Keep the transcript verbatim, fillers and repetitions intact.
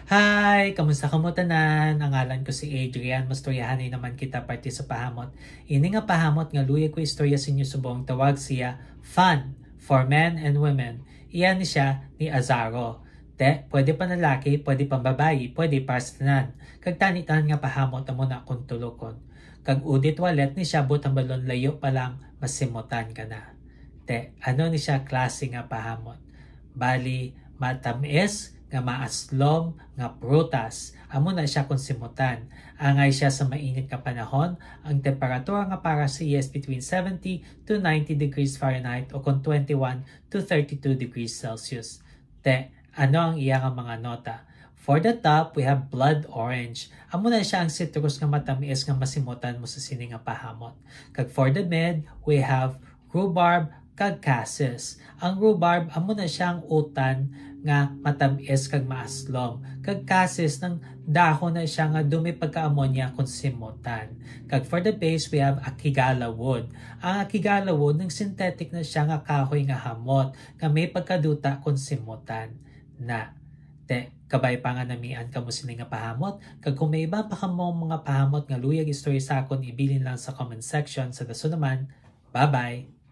Hi! Kamusta kamo tanan? Ang ngalan ko si Adrian. Mastoryahanay naman kita parte sa pahamot. Ini nga pahamot nga luyag ko istorya sa inyo subong tawag siya Fun for Men and Women. Iya ni siya ni Azaro. Te, pwede panalaki, pwede pambabayi, pwede para sa tanan. Kag tani tanan nga pahamot amo na kung tulokon. Kag udit walet ni siya butang balon layo pa lang masimutan ka na. Te, ano ni siya klase nga pahamot? Bali, matamis nga maaslom nga prutas. Amo na siya kung simutan. Angay siya sa mainit nga panahon, ang temperatura nga para sa iya is between seventy to ninety degrees Fahrenheit o kung twenty-one to thirty-two degrees Celsius. Te, ano ang iya nga mga nota? For the top, we have blood orange. Amo na siya ang citrus nga matamis nga masimutan mo sa sini nga pahamot. Kag for the mid, we have rhubarb kag cassis. Ang rhubarb, amo na siya ang utan nga matamis kag maaslom. Kag cassis, nang dahon na siya nga dumi pagka-ammonia kung simutan. Kag for the base, we have akigala wood. Ang akigala wood, nang synthetic na siya nga kahoy nga hamot nga may pagkaduta kung simutan na. Te, kabay pa nga namian kamo sini nga pahamot, kag kung may iba pa kamo mga pahamot nga luyag istorya sa akon, ibilin lang sa comment section. Sa dason naman, bye-bye!